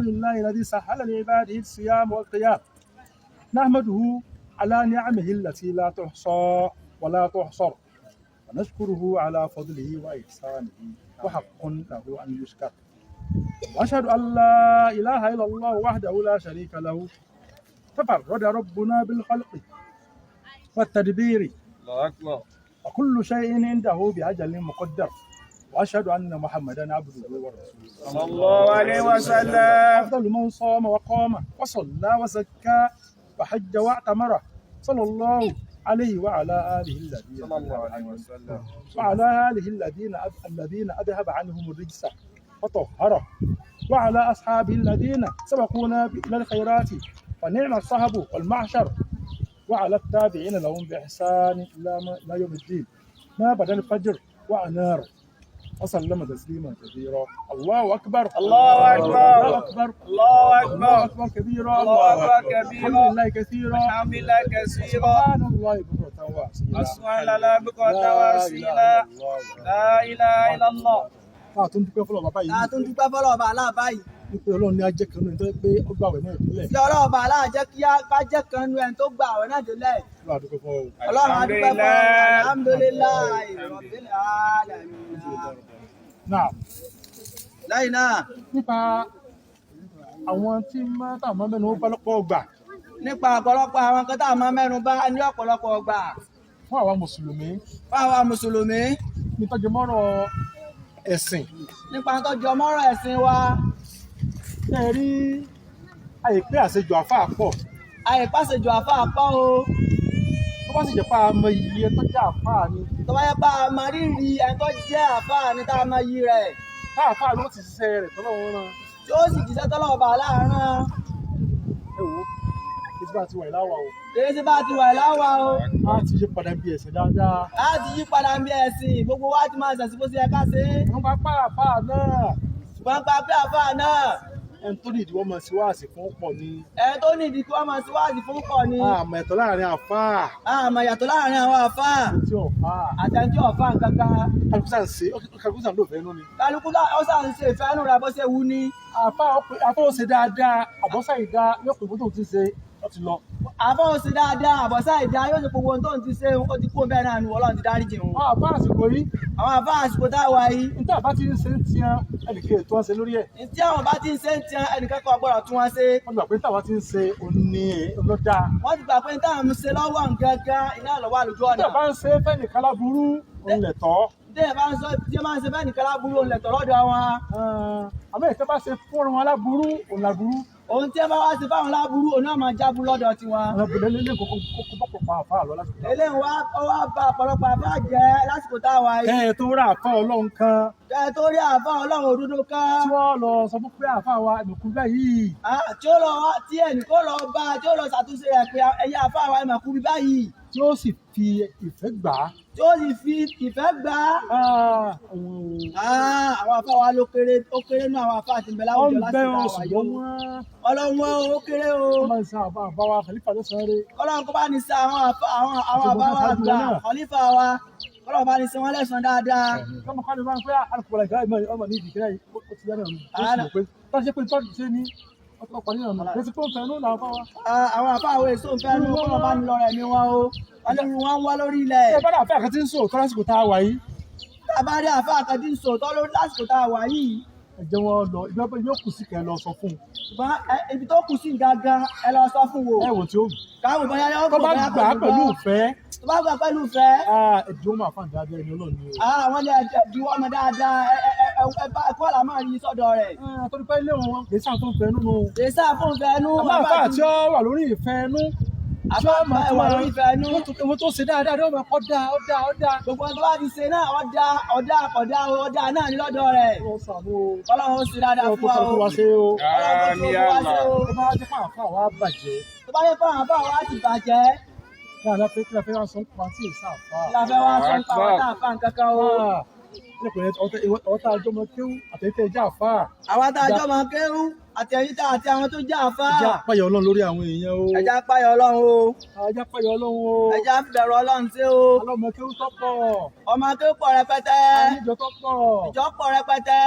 الحمد لله الذي سهل لعباده الصيام والقيام. نحمده على نعمه التي لا تحصى ولا تحصر، ونشكره على فضله وإحسانه، وحق له أن يشكر. وأشهد أن لا إله إلا الله وحده لا شريك له، تفرد ربنا بالخلق والتدبير، الله أكبر. وكل شيء عنده بأجل مقدر. وأشهد أن محمدا عبده ورسوله صلى الله عليه وسلم. أفضل من صام وقام وصلى وزكى وحج واعتمر، صلى الله عليه وعلى آله الذين صلى الله عليه وسلم. وعلى آله الذين أذهب عنهم الرجس وطهره، وعلى أصحابه الذين سبقونا إلى الخيرات ونعم الصحب والمعشر، وعلى التابعين لهم بإحسان إلى يوم الدين، ما بدا الفجر وأنار، وسلم تسليما كثيرا. الله أكبر. الله أكبر. الله أكبر. الله الله أكبر. أكبر كبيرا. الله أكبر الحمد كبيرا. لله كثيرا. الحمد لله كثيرا. سبحان الله بكرة وأصيلا. سبحان الله بكرة لا إله وأصيلا. إلا الله. لا إله إلا الله. Tá a tún dúpẹ́ fọlọ́ bàbá Ta yìí tún dúpẹ́ fọlọ́ọ̀bà aláàbá yìí wípé Ọlọ́run ní ajẹ́ kan náà tó yẹ pé ó gbàwẹ̀ náà ìpínlẹ̀. tí ọlọ́ọ̀bà aláà jẹ́ kí á ká jẹ́ kan nu ẹni tó gbà àwẹ̀ náà délẹ̀. Ọlọ́run, a dúpẹ́ fún ọ. Ọlọ́run, a dúpẹ́ fún ọ. Alhamdulillah. Alhamdulillahi rabbil alamin. Náà Lẹ́yìn náà, nípa àwọn tí máa tà máa mẹ́nu bá lọ́pọ̀ ọgbà nípa ọ̀pọ̀lọpọ̀ àwọn kan tá a máa mẹ́nu bà ní ọ̀pọ̀lọpọ̀ ọgbà fún àwa mùsùlùmí fún àwa mùsùlùmí ní tọ́jú mọ́rọ̀ ẹ̀sìn. Nípa tó jọ mọ́rọ̀ ẹ̀sìn wa. Ṣé ẹ rí àìpé àṣejù àfáà pọ̀? Àìpàṣejù àfáà pọ̀ o. Tó bá sì jẹ́ pé a mọ iye tó jẹ́ àfáà ni, Tó bá yẹ pé a mọ rírì ẹni tó jẹ́ àfáà ni, tá a mọ iyì rẹ̀, káàfáà ló ti ṣiṣẹ́ rẹ̀ tọ́lọ́run rán. Tí ó sì jíṣẹ́ tọ́lọ́ọ̀bà aláàárán. Ẹ wò ó, ètò bá ti wà ìláwà o, Èyí tí bá ti wà láwa o, a ti yí padà bí ẹ̀sìn dáadáa. Láti yí padà ń bí ẹ̀sìn, gbogbo wa ti máa ṣẹ̀sìn bó ṣe yẹ ká ṣe é. Wọ́n bá pàràfáà náà, Ṣùgbọ́n pa pé àfáà náà, ẹni tó ní ìdíwọ́ máa ṣe wáàsí fún pọ̀ ni. Ẹni tó ní ìdí kí wọ́n máa ṣe wáàsí fún pọ̀ ni. Àmọ́ ẹ̀tọ́ láàrin àfáà Àmọ́ ìyàtọ̀ láàrin àwọn àfáà tí ọ̀fáà àtẹni tí ọ̀fà kankan. Kálukú ń ṣe, kálukú ń lò fẹ́ nú ni. Kálukú ó sà ń ṣe ìfẹ́ nù rẹ̀ bó ṣe wù ní. Àfáà ó ṣe dáadáa, àbọ̀sà ìdá yóò pè fún tóun ti ṣe, ó ti lọ. Àfáà ó ṣe dáadáa, àbọ̀sà ìdá, yóò ṣe gbogbo ohun tó ń ti ṣe, ó ti kú bẹ́ẹ̀ náà ni Ọlọ́run ti dáríjì wọn. Àwọn àfáà àsìkò yìí, Àwọn àfáà àsìkò tá a wà yìí, níta bá ti ń ṣe ń tiẹ́, ẹnìkan ètò wọn ṣe lórí ẹ̀. Tí àwọn bá ti ń ṣe ń tiẹ́, ẹnìkan kan gbọ́dọ̀ tún wọn ṣe. Wọ́n gbà pé táwa ti ń ṣe òní ọlọ́dà. Wọ́n ti gbà pé táwọn ń ṣe lọ́wọ́ nǹkan iná lọ́wọ́ àlùjọ ọ̀nà. Níta bá ń ṣe fẹ́nìkan láburú, òun lẹ̀ tọ́. Tí ẹ bá ń sọ tí ẹ bá ń ṣe bẹ́ẹ̀ nìkan láburú, òun lẹ̀tọ̀ lọ́dọ̀ wọn. Àmọ́ ìtẹ́ bá ṣe fún wọn láburú, òun láburú. Ohun tí ẹ bá wá ṣe fáwọn láburú, òun náà máa jábú lọ́dọ̀ tiwọn. Àwọn ilé kókó kókó bọ́pọ̀ pa àfáà lọ lásìkò. Eléyìí wá ó wá ba ọ̀pọ̀lọpọ̀ àfáà jẹ́ lásìkò tá a wà yìí. Kẹ́ ẹ tó rà àfáà Ọlọ́run kan Kẹ́ ẹ tó rí àfáà Ọlọ́run òdodo kan tí wọ́n lọ sọ fún pé àfáà wa ẹ̀mẹ̀kú báyìí, tí ó lọ tí ẹnì kó lọ bá tí ó lọ ṣàtúnṣe rẹ̀ pé ẹ̀yin àfáà wa, ẹ̀mẹ̀kú bí báyìí, tí ó sì fi ìfẹ́ gbà á. Tí ó sì fi ìfẹ́ gbà á. Ah, Àwọn àfáà wa ló kéré, ó kéré nú àwọn àfáà tí ń bẹ wọ́n láwùjọ ń bẹ́ lásìkò ọ tá a wà yìí. ṣùgbọ́n wọ́n Ọlọ́run ó kéré o. wọ́n máa ń san àbá àbá wa Khalifa ló san rẹ̀. Ọlọ́run kó bá ní sa àwọn àfáà àwọn Àti àbá wa gbogbo àgbà aṣáájú wọn náà. Khalifa wa, Ọlọ́run bá ní san wọ́n lẹ́san dáadáa. Kọ́mọ kọ́ni máa ń pẹ́ alùpùpù ìgbà ìmọ̀ ọmọ ní ìdíkẹ́ yìí, ó ti yá náà nù. Ó sì mọ̀ pé tó ṣe pé tọ́jú ṣe ní ọkọ̀ nínú ọ̀nà kí ó ń fẹ́ nù làwọn fáwa. Àwọn àfáà àwọn èso ń fẹ́ nú, kọ́lọ́ bá ní lọ́rọ̀ ẹ̀mí wọn o. Wọ́n ní wọ́n ń wá lórí ilẹ̀. Ṣé bá dà fẹ́ àkàtí ń sọ òótọ́ lásìkò tá a wà yìí? Tá a bá rí àfáà kan tí ń sòótọ́ lórí lásìkò tá a wà yìí, Ẹ jẹ́ wọn lọ ibi ọgbẹ́ yóò kù sí kẹ́ ẹ lọ sọ fún un. Ṣùgbọ́n ibi tó kù sí gangan, ẹ lọ sọ fún wo. Ẹ wò tí ó wù. Káwọn bóyá yóò Tó gbọ́, bá bóyá gbà á kò ní pẹ̀lú gbọ́. ìfẹ́, Tó bá gbà pẹ̀lú ìfẹ́, ẹ̀dùn máa fà dáadáa, ẹni Ọlọ́run ni o. Àwọn ní ẹ̀dùn ọmọ dáadáa, ẹ ẹ ẹ ẹ bá ẹkọ́ là máa yí sọ́dọ̀ rẹ̀. Torí pé ilé wọn kì í sáà tó ń fẹ́ nínú. Kì í sáà fún ìfẹ́ nú. Àmọ́ àfáà tí ó wà lórí ìfẹ́ nú, tí ó máa Àfáà wà lórí ìfẹ́ nú. Wọ́n tó ṣe dáadáa ni wọ́n máa kọ́ dáa, ó dáa, ó dáa. Gbogbo ohun tó bá ti ṣe náà, ọ̀dà ọ̀dà ọ̀dà ọ̀dà náà ní lọ́dọ̀ rẹ̀. Ọlọ́run ṣàánú o. Ọlọ́run ó ṣe dáadáa Ọlọ́run fún tó wa sọ o. fún wa ṣe o. Ọlọ́run tó tún wa ṣe o. Tó bá jẹ́ pé àfáà wa bàjẹ́, Tó bá yẹ pé àwọn àfáà wa ti bàjẹ́, kí la fẹ́ wá sọ ń pa tí èsà àfáà? Kí la fẹ́ wá sọ nípa àwọn tá a fa nǹkan kan o? Ah, Ọ̀tá àjọ ọmọ kéwú àtẹ̀tẹ̀ ẹja àfáà. Àwa tá a jọ máa kéwú àti ẹ̀yin tá àti àwọn tó jẹ́ àfáà. Ẹja àpáyọ Ọlọ́run lórí àwọn èèyàn o. Ẹja páyọ Ọlọ́run o. Ẹja àpáyọ Ọlọ́run o. Ẹja bẹ̀rù Ọlọ́run sí o. Ọlọ́mọ kéwú tọ́pọ̀. Ọmọ kéwú pọ̀ rẹpẹtẹ. Àníjọ tọ́pọ̀. Ìjọ pọ̀ rẹpẹtẹ.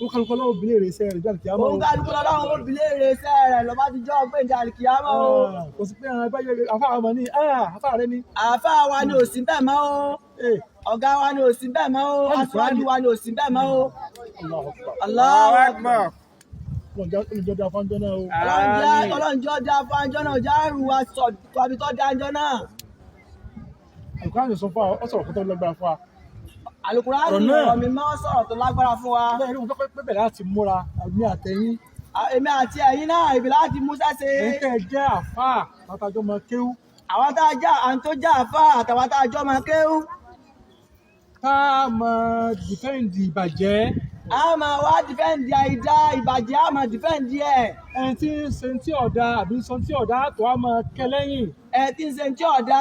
Ó kálukú Ọlọ́run bí léèrè iṣẹ́ rẹ̀ jáde kíámọ́ o. Òun kálukú lọ́lọ́run ó bi léèrè iṣẹ́ rẹ̀ lọ́ba ti jọ́ gbèǹde àlìkìyámọ́ o. Kò sí pé àwọn ẹgbẹ́ yẹn àfáà ọmọ ní àfáà rẹ ní. Àáfàá wa ni ò sí bẹ́ẹ̀ mọ́ o. Ọ̀gá wa ni ò sí bẹ́ẹ̀ mọ́ o. Aṣíwájú wa ni ò sí bẹ́ẹ̀ mọ́ o. Allahu Akbar. Allahu Akbar. Ọlọ́run jẹ́ afọ́njọ́ náà o. Ọlọ́run jẹ́ ọjà fún àjọ náà, ọjà àrùn wa sọ tàbí tó dá àjọ náà. Àlùkùránì sọ fún wa, ó sọ̀rọ̀ kó tó lágbára fún wa. Àlùkùránì Ọ̀rọ̀ náà. ọ̀rọ̀ mímọ́ sọ̀rọ̀ tó lágbára fún wa. Bẹ́ẹ̀ ni mo fẹ́ pé bẹ̀rẹ̀ láti múra àmì àtẹ̀yìn. Èmi àti ẹ̀yin náà ibi láti mú sẹ́sẹ̀. Èyí tẹ́ ẹ jẹ́ àfáà látàjọ́ mọ kéwú. Àwọn tá a já à ń tó já àfáà àtàwọn tá a jọ máa kéwú. Ká máa dìfẹ́ǹdì ìbàjẹ́. A máa wá dìfẹ́ǹdì àìdá ìbàjẹ́, a máa dìfẹ́ǹdì ẹ̀. Ẹni tí ń ṣe tí ọ̀dà àbí ń sọ tí ọ̀dà tó á máa kẹ́ lẹ́yìn. Ẹ tí ń ṣe tí ọ̀dà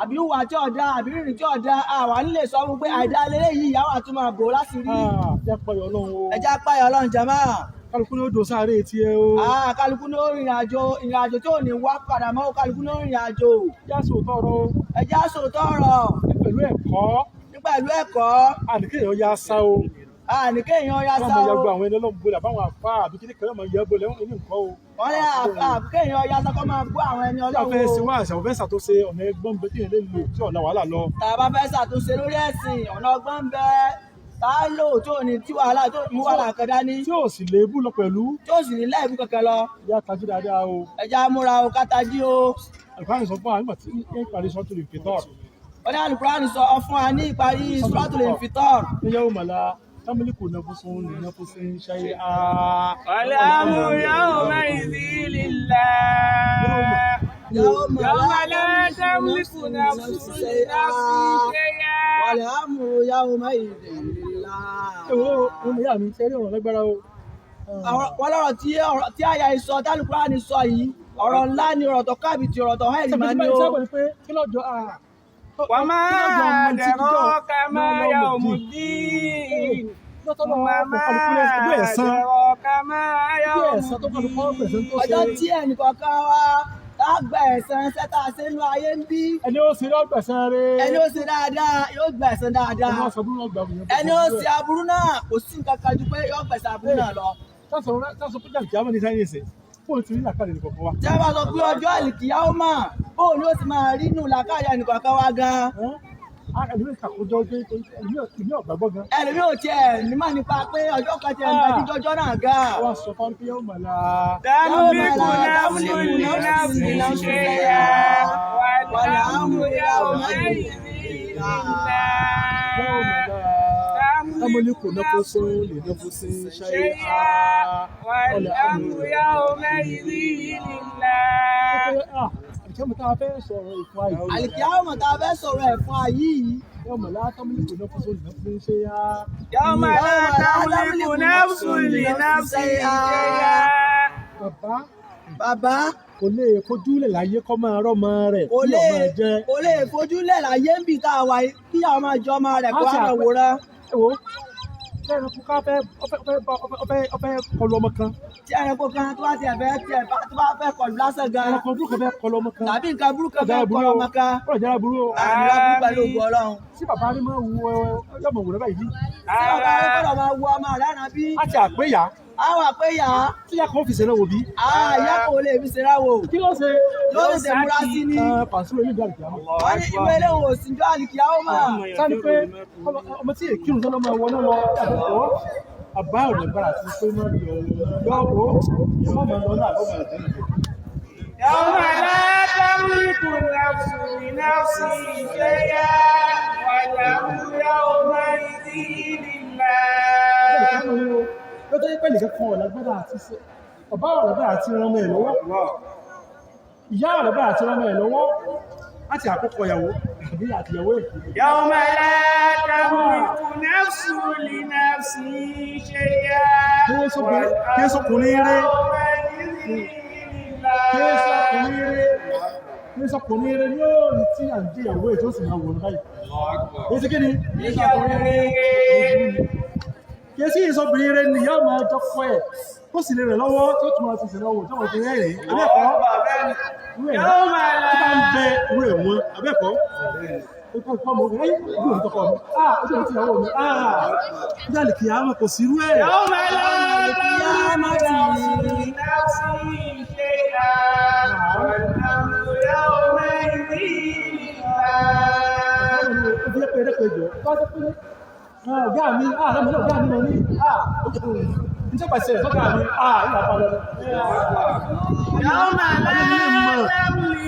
àbí hùwà tí ọ̀dà àbí rìnrìn tí ọ̀dà, àwa nílé sọ fún pé àìdá lélẹ́yìí ìyá wa tún máa bò láṣìírí. Jẹ́ pọ̀yọ̀ Ọlọ́run o. Ẹ já páyọ̀ Ọlọ́run jàmá. Kálukú ní ó dò sáré tiẹ̀ o. Kálukú ní ó rìnrìn àjò, ìrìn àjò tí ò ní wá padà mọ́, kálukú ní ó rìnrìn àjò. Já sòótọ́ ọ̀rọ̀ o. Ẹ já sòótọ́ ọ̀rọ̀. Ní pẹ̀lú ẹ̀kọ́. Ní pẹ̀lú ẹ̀kọ́. Àníkéèyàn ya sá o. Àníkéèyàn ya sá Wọ́n o. mọ yàgbọ́ àwọn ẹni ọlọ́run bolẹ̀ àbáwọn àfáà àbí kíní kan máa yẹ bolẹ̀ wọ́n ní nǹkan o. Wọ́n ní àkéèyàn ya sá kọ́ máa bú àwọn ẹni Tí a ọlọ́run fẹ́ ṣe o. wá àṣà òfẹ́ ṣàtúnṣe ọ̀nà ẹgbọ́n bẹ tí èèyàn lè lò tí ọ̀la wàhálà lọ. Tá a bá fẹ́ ṣàtúnṣe lórí ẹ̀sìn, ọ̀nà ọgbọ́n ń bẹ tá a lò tó ní tí wàhálà tó mú wàhálà kan dání. Tí ò sì léébù lọ pẹ̀lú. Tí ò sì ní láìbù kankan lọ. Ìyá tají dáadáa o. Ẹ já múra o, ká tají o. Àlùkùránì sọ fún wa nígbà tí ń parí Suratul Infitar. Wọ́n ní Àlùkùránì sọ fún wa ní ìparí Suratul Infitar. Ní yawma la tamliku nafsun li nafsin shay'a. Wal-amru yawma'idhin lillah. Yawma la tamliku nafsun li nafsin shay'a. Wal-amru yawma'idhin lillah. Ẹ wo ọmọ ìyá mi ṣe rí ọ̀rọ̀ lágbára o. Wọ́n lọ́rọ̀ tí àyà ìsọ tálùkùránì sọ yìí, ọ̀rọ̀ ńlá ni, ọ̀rọ̀ tó kábìtì, ọ̀rọ̀ tó hẹ́rì máa ní o. Kí lọ́jọ́ Wa ma adraka ma yawmuddin. Wa ma adraka ma yawmuddin. Ọjọ́ tí ẹnìkọ̀ọ̀kan wa tá a gba ẹ̀san iṣẹ́ tá a ṣe nínú ayé ń bí. Ẹni ó ṣe lọ́gbẹ̀sán rẹ̀. Ẹni ó ṣe dáadáa yóò gba ẹ̀san dáadáa. Ẹni ó ṣe aburú náà kò sí nǹkan kan ju pé yóò gbẹ̀san aburú náà lọ. Tásán pé jàǹkì àmọ́ ní sáyẹ́ǹsì fóònù ti rí làkàlẹ̀ nìkọ̀ọ̀kan wa. Tí a bá sọ pé ọjọ́ àlìkìyá ó mà, bóun ni ó ti máa rí nù làkàyà ẹnìkọ̀ọ̀kan wa gan. Ẹlòmíì kàkójọ pé ẹlòmíì ọ̀gbàgbọ́ gan. Ẹlòmíì ò tiẹ̀ nímọ̀ nípa pé ọjọ́ kan tiẹ̀ ń bẹ jíjọjọ́ náà gan. Wọ́n sọ fún pé yóò mọ̀ la. Tamliku nafsun li nafsin shay'a. Wal-amru yawma'idhin lillah. Tamliku nafsun li nafsin shay'a. Wal-amru yawma'idhin lillah. Àlìkíyàmọ̀ tá a fẹ́ sọ̀rọ̀ ìfún ayé. Àlìkíyàmọ̀ tá a fẹ́ sọ̀rọ̀ ẹ̀ fún ayé yìí. Yawma la tamliku nafsun li nafsin shay'a. Yawma la tamliku nafsun li nafsin shay'a. Bàbá Bàbá kò lè fojúlẹ̀ láyé kọ́ máa rọ́mọ rẹ̀ kò kí lè ọmọ jẹ́. kò lè fojúlẹ̀ láyé ń bì tá a wà yìí kí àwọn máa jọ ọmọ rẹ̀ kó àwọn wòran. Ẹ wo ẹranko ká fẹ́ ọfẹ́ kọlu ọmọ kan. Tí ẹranko kan tó bá tiẹ̀ fẹ́ tiẹ̀ bá tó bá fẹ́ kọlu lásán gan. Ẹranko burúkú fẹ́ kọlu ọmọ kan. Tàbí nǹkan burúkú fẹ́ kọlu ọmọ kan. Ọ̀rọ̀ jára burú o. Àmì láburú pẹ̀lú ògùn Ọlọ́run. Tí bàbá rí máa wu ọmọ wòrán báyìí. Tí bàbá rí gbọ́dọ̀ máa wu ọmọ rẹ̀ ràn bí. A ti àpéyà. Àwọn àpéyà. Tí ìyá kan fi ṣe náà wò bí. Ìyá kò lè fi ṣe náà wò. Kí ló ṣe? Yóò ṣe múra sí ni. Pàṣẹ ilé ìjọ àlìkìyàmọ́. Wọ́n ní ìwé ilé òwò síjọ́ àlìkìyàmọ́ mà. Sáni pé ọmọ tí èkí òun sọ́nà máa wọná lọ àbẹ̀kọ́. Àbá ọ̀rẹ́ gbára sí pé máa yọ ọ́ ọmọ máa lọ náà lọ́mọ ẹ̀dá. Yawma la tamliku nafsun li nafsin shay'a wal-amru yawma'idhin lillah. Ó tó yẹ pé nìkan kan ọ̀làgbára àti ṣe ọba ọ̀làgbára àti ran ọmọ ẹ̀ lọ́wọ́. Ìyá ọ̀làgbára àti ran ọmọ ẹ̀ lọ́wọ́ láti àkókò ìyàwó àbí àtìyàwó ẹ̀. Yawma la tamliku nafsun li nafsin shay'a. Kí sọkùnrin rẹ̀. Yawma'idhin Kí sọkùnrin lillah. rẹ̀. Ní sọkùnrin rẹ yóò rí tí à ń jẹ ìyàwó ẹ̀ tó sì máa wòran báyìí. Kì í ṣe kí ni? Kì í sí ìsọkùnrin rẹ ni yóò máa jọkọ ẹ̀ tó sì lè rẹ̀ lọ́wọ́ tó tún máa ti sìn lọ́wọ́ tó máa fi rẹ́rìn-ín. Abẹ́ẹ̀kọ́, irú ẹ̀ tó bá ń bẹ irú ẹ̀ wọn, abẹ́ẹ̀kọ́. Ó kọ́ ọmọ ogun, ẹ́ bí òun tọkọ mi, ah, ó sì ti ìyàwó mi, ah, ní àlìkì àmọ́ kò sí irú ẹ̀. Ọ̀gá mi, ah, lọ́mọ náà ọ̀gá mi lọ ní, ah, ní tó pàṣẹ sọ́gá mi, ah, ìyá padà lọ.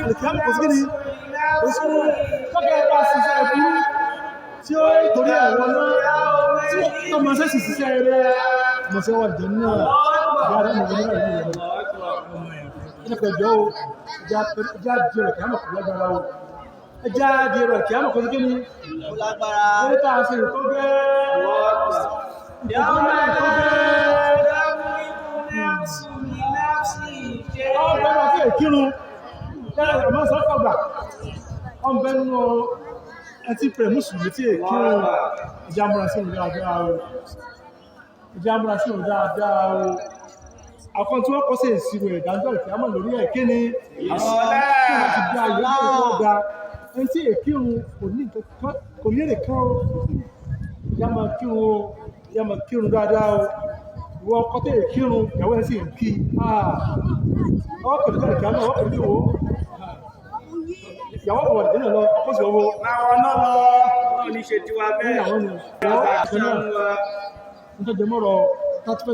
Àlìkì àmọ́ kò sí kí ni? Kò sí irú sọ́gá ẹ bá ṣiṣẹ́ ẹbí tí ó torí ẹ̀rọ náà tí ó tọmọ sẹ́sì ṣiṣẹ́ rẹ̀ mọ̀ sí ọwọ́ ìjọ náà ìyá rẹ̀ mọ̀ nígbà yìí rẹ̀. Ẹ jẹ́ o, ẹja di ọ̀rọ̀ kìá mọ̀ kò lágbára o. Ẹja di ọ̀rọ̀ kìá mọ̀ kò sí kí ni? Kò lágbára. Eré tá a ṣe tó gẹ́. Ọ̀bẹ náà sí èkírun. Ọmọ sọ́kọ̀gbà. Ọ̀bẹ nínú ẹtí pẹ̀lú mùsùlùmí tí èkírun. Ẹja múra sí òun dáadáa o. Ẹja múra sí òun dáadáa o. Àkọ́ tí wọ́n kọ́ sí ìṣirò ìdájọ́ ìkìámọ̀ lórí ẹ̀ kí ni? Kí wọ́n ti dá ìlú tó da. Ẹni tí èkírun kò ní nǹkan kan kò ní èrè kan o. Ìyá máa kírun o, ìyá máa kírun dáadáa o. Ìwọ ọkọ tó èkírun, ìyàwó ẹ̀ sì ń kí. Ọwọ́ pẹ̀lú ìjọ ìkìámọ̀, ọwọ́ pẹ̀lú ìwò. Ìyàwó ọ̀wọ̀ ìdílé lọ, ọkọ sì owó. Ní ṣe tiwa bẹ́ẹ̀. Ìyàwó ni ìyàwó àti náà. Nítorí mọ́rọ̀ 30.